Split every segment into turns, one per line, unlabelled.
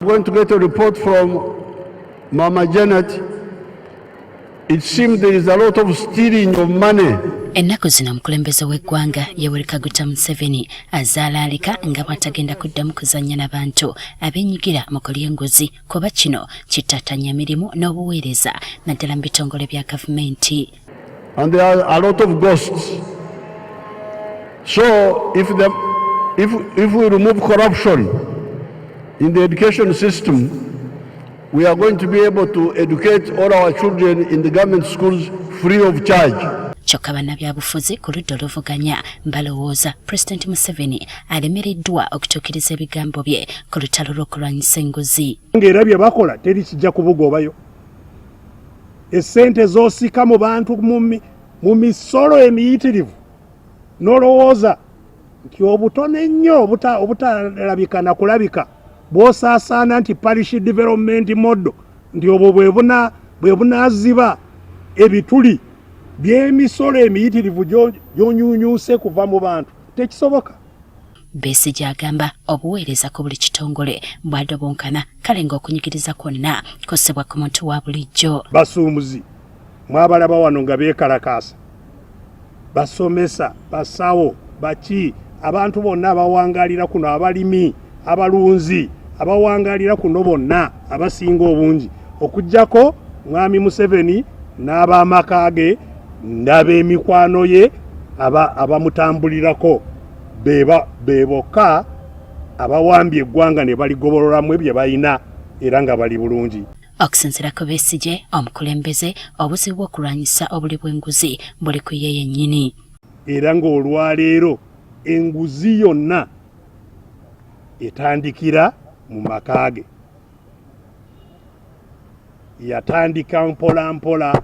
Going to get a report from Mama Janet. It seems there is a lot of stealing of money.
Ennaku zino omukulembeze w'eggwanga Yoweri Kaguta Museveni azaalaalika nga bw'atagenda kuddamu kuzannya n'abantu abeenyigira mu kulya enguzi, kuba kino kittattanya emirimu n'obuweereza, naddala mu bitongole bya gavumenti.
And there are a lot of ghosts. So if we remove corruption in the education system, we are going to be able to educate all our children in the government schools free of charge.
Kyokka bannabyabufuzi ku ludda oluvuganya balowooza Pulezidenti Museveni alemereddwa okutuukiriza ebigambo bye ku lutalo lw'okulwanyisa enguzi.
Ng'era bye bakola teri kijja kubugobayo. Essente z'osika mu bantu mu misolo emiyitirivu, n'olowooza nti obutono ennyo obutalabika na kulabika bw'osaasaana nti parish development model, nti obwo bwe bunaaziba ebituli by'emisolo emiyitirivu gy'onyuunyuuse kuva mu bantu, tekisoboka.
Besigye agamba obuweereza ku buli kitongole bwadobonkana, kale ng'okunyigiriza kwonna kussibwa ku muntu wa bulijjo.
Basuubuzi mwabalaba wano nga beekalakaasa, basomesa, basawo, baki, abantu bonna abawangalira kuno, abalimi, abalunzi abawangalira kuno bonna abasinga obungi, okuggyako Mwami Museveni n'ab'amaka ge n'ab'emikwano ye abamutambulirako, be bokka abawambye eggwanga ne baligobololamu bye balina era nga bali bulungi.
Okusinziira ku Besigye, omukulembeze, obuzibu bw'okulwanyisa obuli bw'enguzi buli ku ye yennyini.
Era ng'olwaleero enguzi yonna etandikira mu maka ge. Yatandika mpola mpola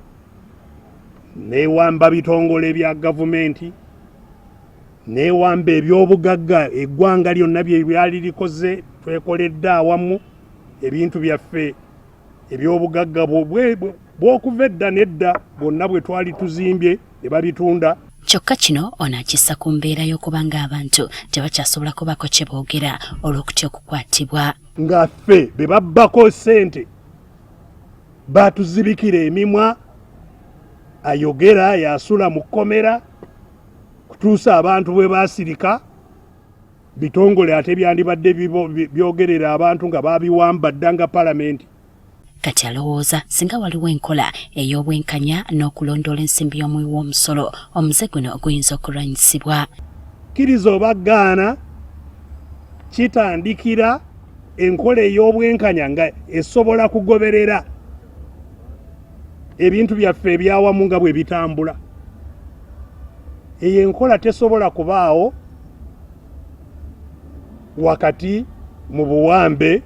newamba bitongole bya gavumenti, newamba ebyobugagga eggwanga lyonna bye byali likoze. Twekoledde awamu ebintu byaffe ebyobugagga bw'okuva edda nedda, bwonna bwe twali tuzimbye ne babitunda.
Kyokka kino ono akissa ku mbeera y'okuba ng'abantu tebakyasobola kubaako kye boogera olw'okutya okukwatibwa.
Nga ffe be babbako ssente batuzibikira emimwa, ayogera yasula mu kkomera kutuusa abantu bwe baasirika. Bitongole ate byandibadde byogerera abantu nga babiwamba dda, nga palamenti.
Kati alowooza singa waliwo enkola ey'obwenkanya n'okulondoola ensimbi y'omuwi w'omusolo, omuze guno guyinza okulwanyisibwa.
Kkiriza oba gaana, kitandikira enkola ey'obwenkanya nga esobola kugoberera ebintu byaffe ebyawamu nga bwe bitambula. Eyo enkola tesobola kubaawo wakati mu buwambe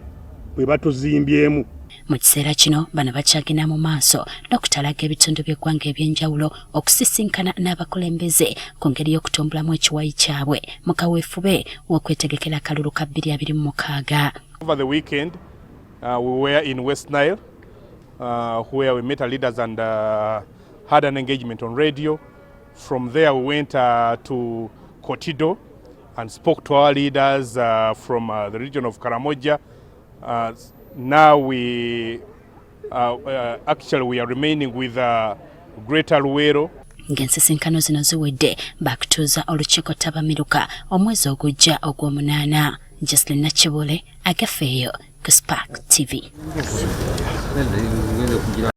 bwe batuzimbyemu.
Mu kiseera kino bano bakyagenda mu maaso n'okutalaga ebitundu by'eggwanga ebyenjawulo okusisinkana n'abakulembeze ku ngeri y'okutumbulamu ekiwayi kyabwe mu kaweefube w'okwetegekera akalulu ka 2026.
Over the weekend, we were in West Nile, where we met our leaders and had an engagement on radio. From there, we went to Kotido and spoke to our leaders from the region of Karamoja. Now we actually we are remaining with Greater Luwero.
Ng'ensisinkano zino ziwedde, bakutuuza olukiiko ttabamiruka omwezi ogujja ogw'omunaana. Jocelyn Nakibule, Agafeeyo ku Spark TV.